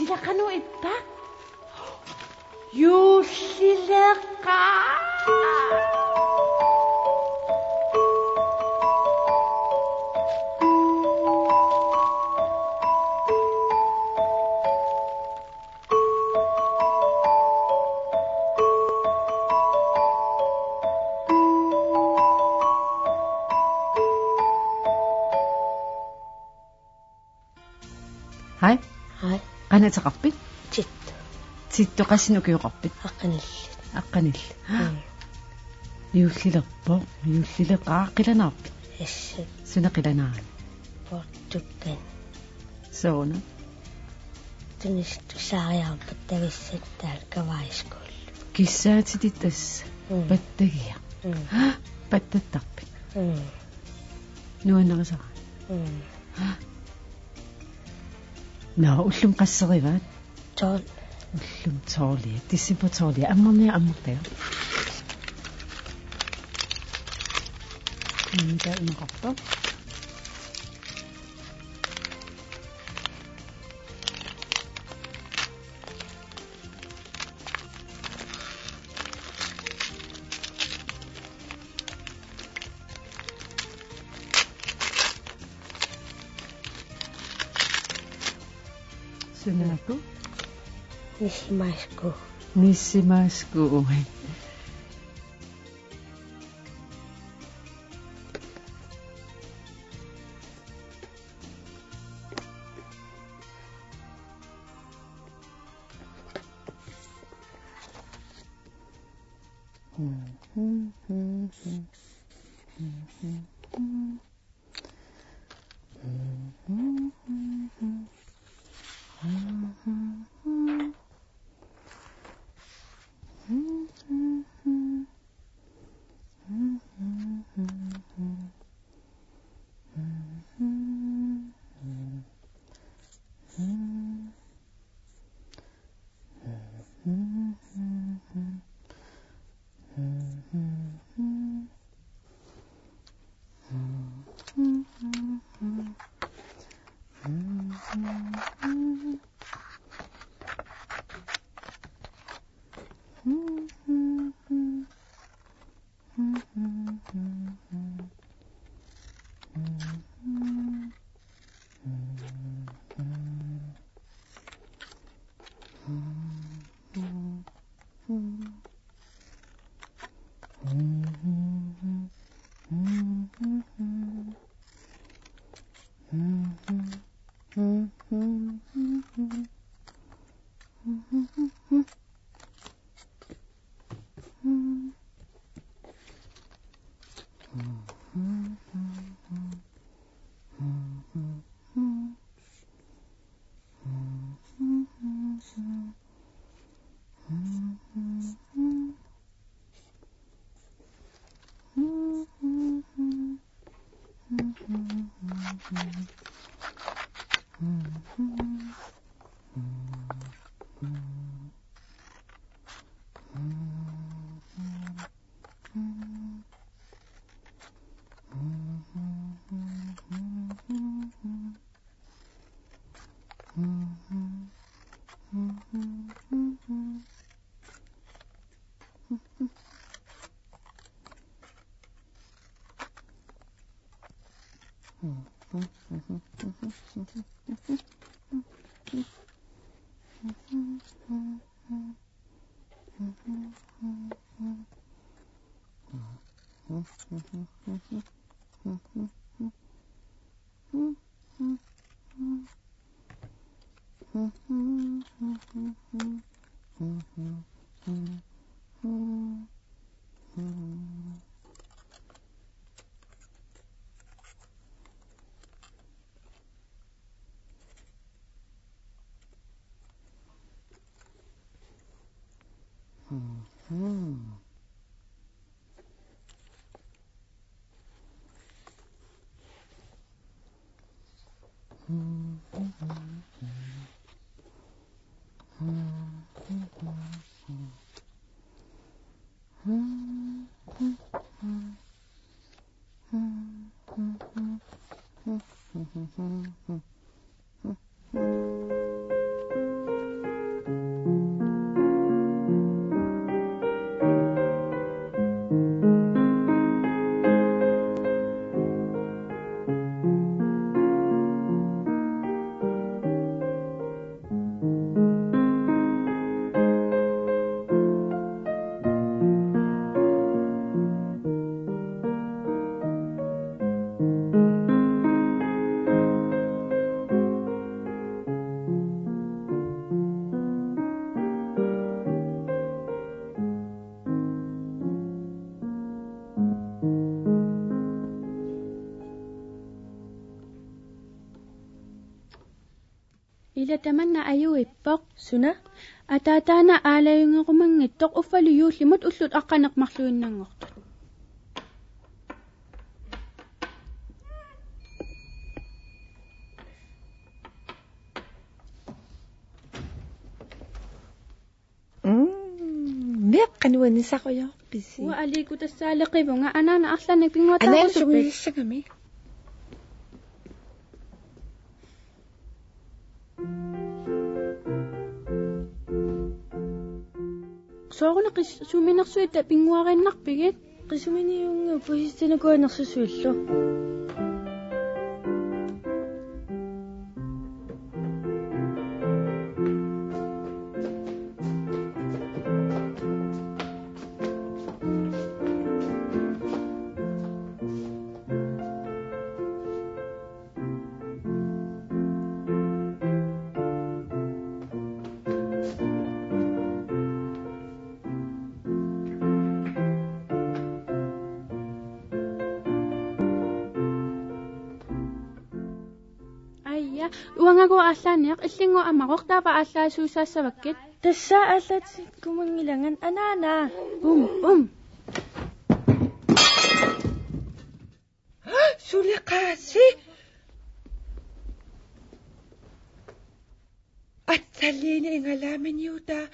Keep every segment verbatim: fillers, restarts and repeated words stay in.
Ila qanoq ippa? Juullileqaaq. Hej. Hej. Qanoq ateqarpit? Tittu. Tittu, qassinik ukioqarpit? Aqqanillit. Aqqanillit. Mm. Juullilerpoq, juullileqaaq, qilanaarpit? Assut. Suna qilanaarpit? Portukkan. Sooruna? Tunis-, tusaariarpat tavissatta kavaiskuul. Kissaatitit tassa. Mm. Pattagiaq. Mm. Pattattarpit? Mm. Nuannarisara. Mm. Nå, ullumi qasserivaat? Tolv. Ullumi tolv. December tolv. Ammarniaq ammartaga. Aamma taanna imaaqarpa? Sunaaku? Nissimaasku. Nissimaasku. Ila tamanna ajuippoq. Suna? Ataataana aalajangerumanngitsoq uffalu juullimut ullut aqqaneq-marluinnanngortut. Mm, meeqqat nuannisarujoorpisi? Uanga aliikkutassaaleqivunga, anaana arlaannik pinnguattaarusuppit? Anaana sungiussagami. Sooruna qis-, qisuminersuitta pinnguariinnarpigit? Qisuminiunngippoq, puisitsinikuunersu suillu. Aja, uangagu aallaaniaq, illinnguammaruq taava aallaasuusaassavakkit. Tassa aallaatikkumanngilanga anaana. Pum, pum. Suleqaasi. Atsalliini igalaaminiutaa.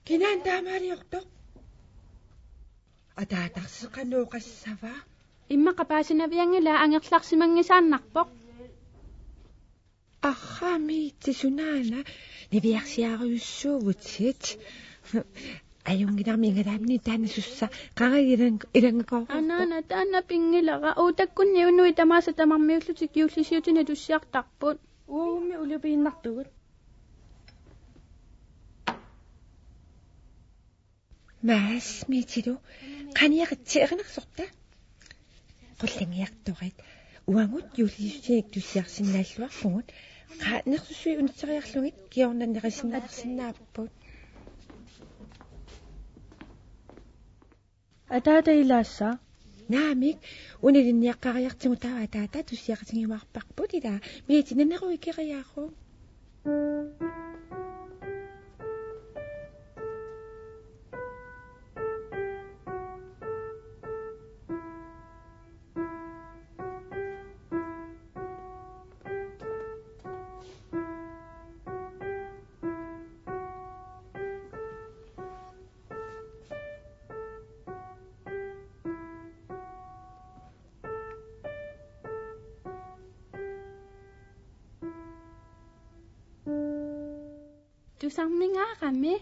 Kinaana taamaaliortoq? Ataatarsi qanoq oqassava? Immaqa paasinavianngilaa, angerlarsimanngisaannarpoq. Arramiitsi sunaana niviarsiarujussuuvutit. Ajunngilarmi igalaamini taanna sussa. Qanga ilan-, ilanngikooq. Anaana, taanna pinngilara. Utakkunni unui tamaasa tamarmiullutik juullisiutinik tussiartarput. Uumi ulupiinnartugut. Maasmiitilu qaniaritsi erinarsorta. Qullinngiartorit. Uagut juullisiutinik tussiarsinnaalluarpugut. Qaa nersusui unitseriarlugit kingorna nerisinnaalersinnaapput. Ataata ilaassaaq? Naamik, una ilinniaqqariartigu taava ataata tussiaqatigiumaarparput ilaa. Miiti, naneruikeriaruk. Tusarninngaarami.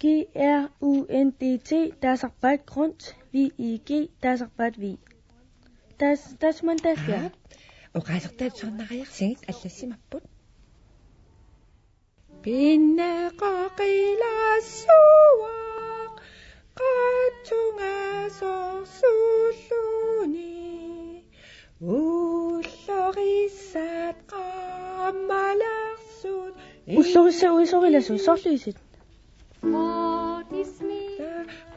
G R U N D T, taasarpaat grund, V I G, taasarpaat vig. Taas-, taassumaannaq taassia? Aap, oqaasertaat tusarnariarsigit allassimapput. Pinneqaqilassuaq qatsungasorsuulluni. Ullorissat qammalersut. Ullorissat uisorilasut, soorlu isit?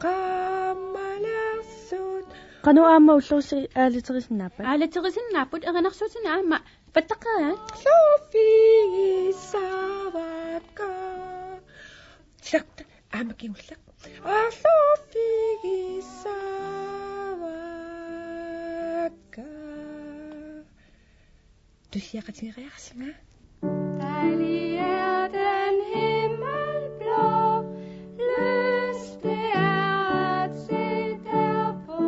Qammalersut. Qanoq aamma ullorissat aalaterisinnaapput? Aalaterisinnaapput, erinarsuutinik aamma pattaqqeriaat. Arlorfigissaavakka. Silarta aamma kingulleq. Arlorfigissaavakka. Tussiaqatigeeriarsinga. Dejlig er den himmel blå, lyst det er at se derpå,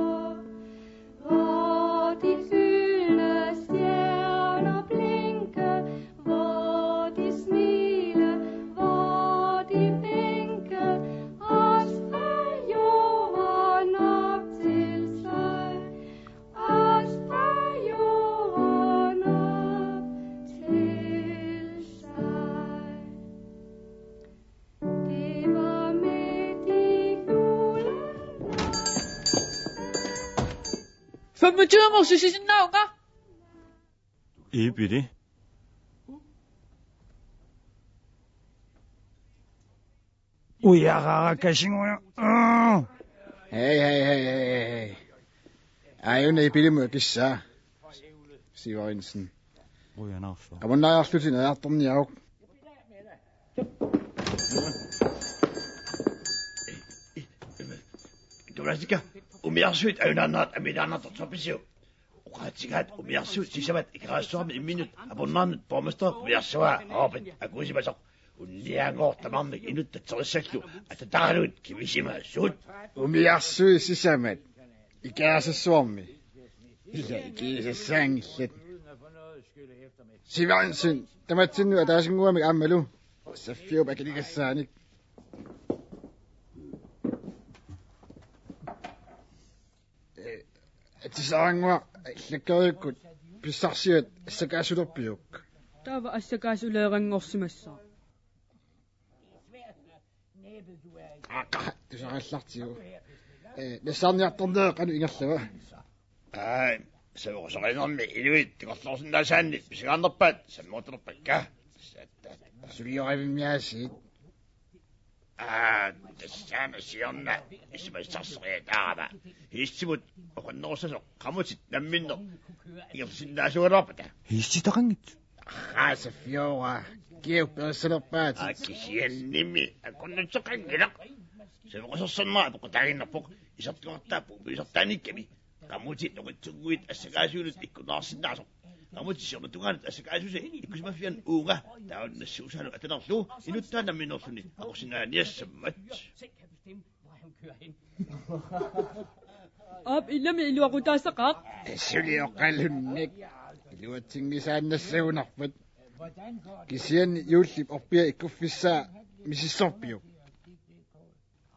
hvor de gyldne stjerner blinker, hvor de smiler, hvor de vinker os fra jorden op til sig. Os fra jorden op til sig. Det var midt i julen. Femogtyve morsisinnaunga. Ibili. Ujarara kasinguja. Hej, hej, hej, hej, hej. Aajuna ipilimut akissaa. Sivertsen. Qujanarsuaq. Amunnaariarlutit ajartorniaruk. Tulasika, umiarsuit ajunaannaat amilaannartortorpisiuk? Oqaatigaat umiarsuit sisamat Ikerassuarmi imminnut apornaannut borgmesterip umiarsuaa Robert akuusimasoq. Unnianngooq tamarmik inuttatserissallu atataralugit kivisimasaat. Umiarsuit sisamat Ikerassassuarmi. Ila ikiisassaanngillat. Sivertsen, tamatsinnut ataasinnguamik aammalu. Saffiup akiligassaanik. Eh, atisarannguaq allakkeriukkut pissarsiat assakaasulerpiuk? Taava assakaasuleeranngorsimassaaq. Aqqa, tusarallartigu. Eh, nassaarniartorneq qanoq ingerlava? Aa, savequserinermi inuit tikorloorsinnaasaanni pissanganarnerpaat sammeruttalerpakka. Suliorivimmi aasiit. Aa, tassaana siorna isumassarseriataarama. Hiistimut oqannerussasoq qamutit namminneq ingerlasinnaasugaluarpata. Hiistitaqanngitsoq. Aa, saffiugaa. Kiuk perissalerpaatit? Aa, kisiannimi akunnutseqanngilaq. Savequserinerma apeqqutaaginnarpoq isertugartaappu upiusertaanikkami. Qamutit noqitsunnguit assakaasuinut ikkunnaarsinnaasoq. Qamutit siornatungaanut assakaasuisa ikkusimaffiani uunga taava nassuusaalu atanerlugu inuttaanut namminnerluni aqussinnaaniassammat. Aap, ilami iluaqutaassaqaaq. Suli oqalunnik. Iluatsinngisaannassagunarpat. Kisianni juullip orpiata ikkuffissaa misissorpiuk?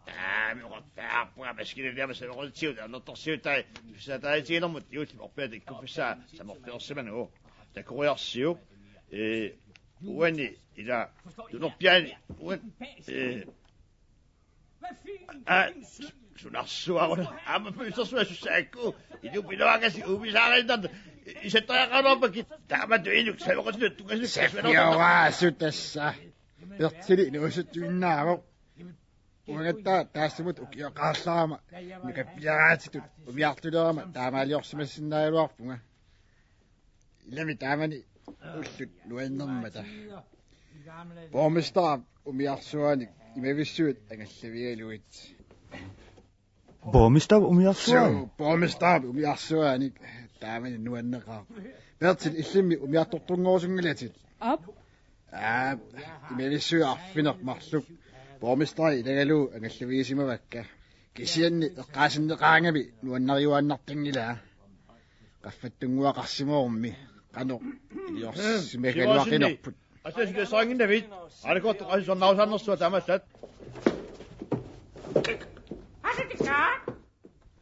Taama oqartarpunga maskililiama savequtigut annertorsiutai pissataatiginermut juullip orpiata ikkuffissaa samorpiarsimanugu. Takoriarsiuk. Ee, uani ila tunorpiaani uan, ee, aa, sunarsuaruna. Aamma pissarsuaq sussaakku. Ilu pilaakasi umisaarinnarta. Isattariaqaraluarpakka taamatut inuk savequtigut tunngasunik. Saffiugaa, sutassa. Pertili inuusuttuinnaavoq. Uangattaaq taassumattut ukioqaarlarama nukappiaraatitut umiartulerama taamaaliorsimassinnaagaluarpunga. Ilami taamani ullut nuannermata. Borgmesterip umiarsuaanik imavissuit angallavigalugit. Borgmesterip umiarsuaanik? Suu, borgmesterip umiarsuaanik taamani nuanneqaaq. Bertel, illimmi umiartortunngorusunngilatit? Aap. Aa, imavissuit arfineq-marluk borgmesteri ilagalugu angallavigisimavakka. Kisianni eqqaasinneqarami nuannariuaannartanngilaa. Qaffattunnguaqarsimagami qanoq iliorsimagaluaqinerput. Assa suliassaannginnavit. Aalakoortoq qassit sornaarusaannersuat taamaallaat.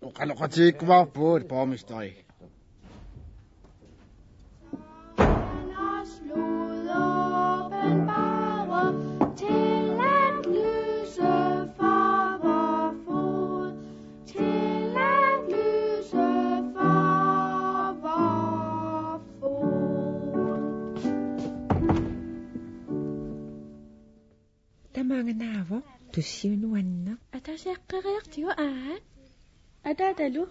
Oqaloqatigiikkumaarpugut, borgmesteri. Til at lyse farver fod, til at lyse farver fod. Tamaanga naavoq, tussiunuanna. Ataasiaqqeriartigu, aa. Ataatalu?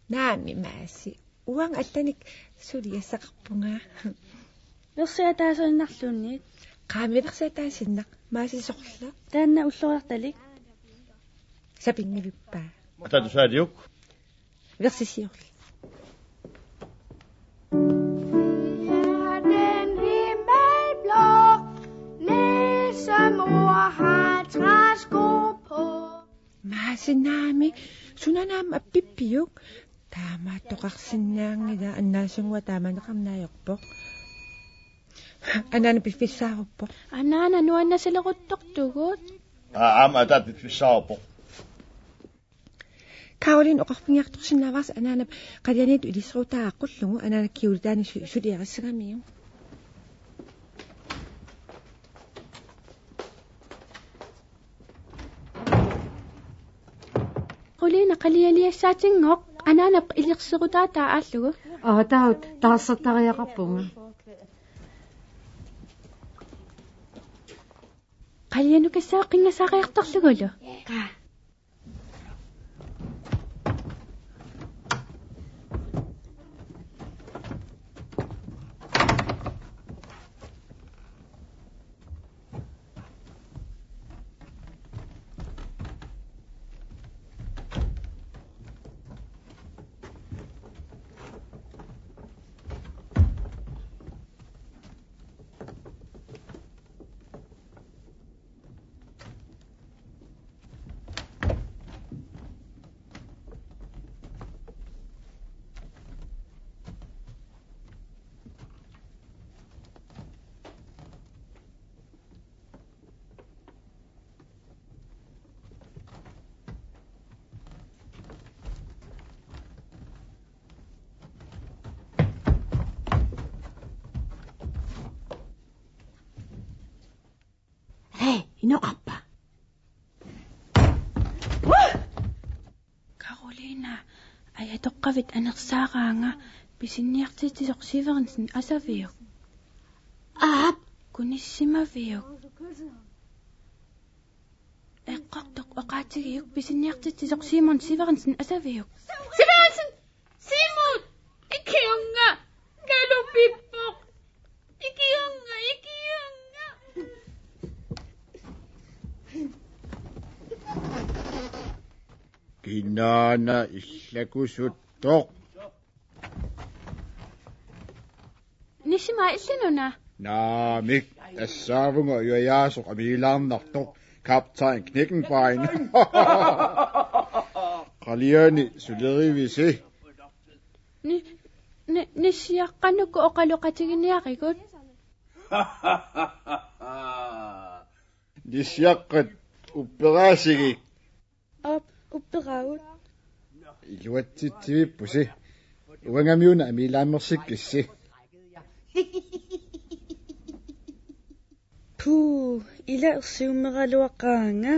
Naamik, Maasi. Uanga allanik suliassaqarpunga. Versi ataasiinnarluunniit. Qaami versi ataasiinnaq, Maasi, sorleq? Taanna ulloriartalik. Sapinngivippaa? Ataata saaliuk. Versi siorleq. Er den himmel blå, næsemor har træsko på. Maasi, naamik, suna aamma appippiuk? Taamaattoqarsinnaanngilaq, annaasannguaq taamaneqarneq ajorpoq. Anaana piffissaaruppoq. Anaana nuannaasileruttortugut. Aa, aamma ataata piffissaaruppoq. Karoline oqarfigiartorsinnaavarsi anaanap qalianiittut ilisserutaat aqqullugu, anaanap kjolitaanik su-, suliarissagamiuk. Karoline, qalialiassaatinngooq, anaanap ilisserutaataa aallugu. Aataavut taarsertariaqarpunga. Qalianukassaaq qinngasaariartorlugulu. Qaa. Inoqarpa? Karoliina, ajatoqqavit anersaaraanga, pisiniartitsisoq Severinsen asaviuk? Aap. Kunissimaviuk? Eqqortoq oqaatigiuk, pisiniartitsisoq Simon Severinsen asaviuk? Severinsen! Simon! Ikiunnga! Galupippoq! Ikiunnga, ikiunnga! Kinaana illakusuttoq? Nissima, illinuna? Naamik, tassaavunga ujajaasoq amiilaarnartoq, kaptajn Knickenbein. Qaliani sulerivisi? Ni, ni, nissiaqqat uku oqaloqatiginiarigut. Nissiaqqat upperaasigik. Aap, upperaagut. Iluatsitsivippusi. Uangamiuna amiilaammersikkissi. Puu, ila ersiummeraluaqaanga.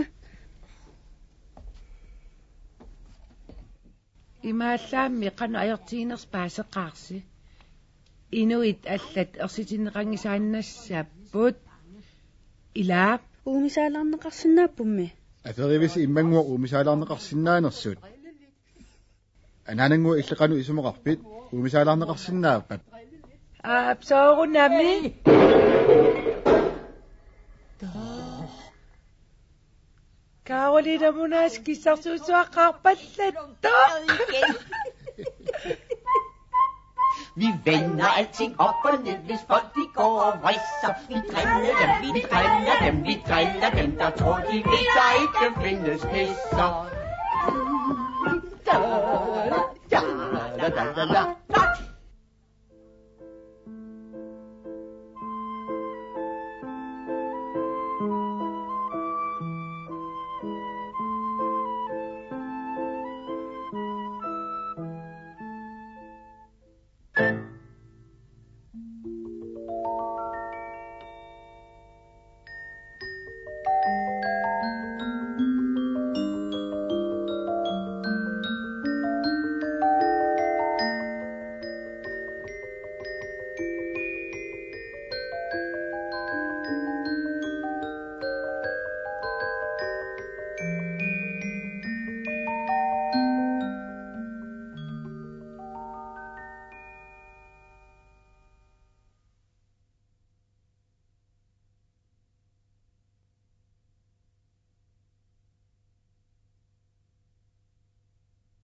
Imaallaammi qanoq ajortiginersoq paaseqaarsi. Inuit allat ersitinneqanngisaannassapput. Ilaa? Uumisaalaarneqarsinnaappummi. Aperivisi immannguaq uumisaalaarneqarsinnaanersut. Anaanannguaq, illit qanoq isumaqarpit? Uumisaalaarneqarsinnaappat? Aap, soorunami. Karoliina, Munaas kissarsuissuaqqaarpallattoq. Vi vender alting op og ned, hvis folk de går og vrisser. Vi driller dem, vi driller dem, vi driller dem, der tror, de ved, der ikke findes nisser. Da, da, da, da, da, da.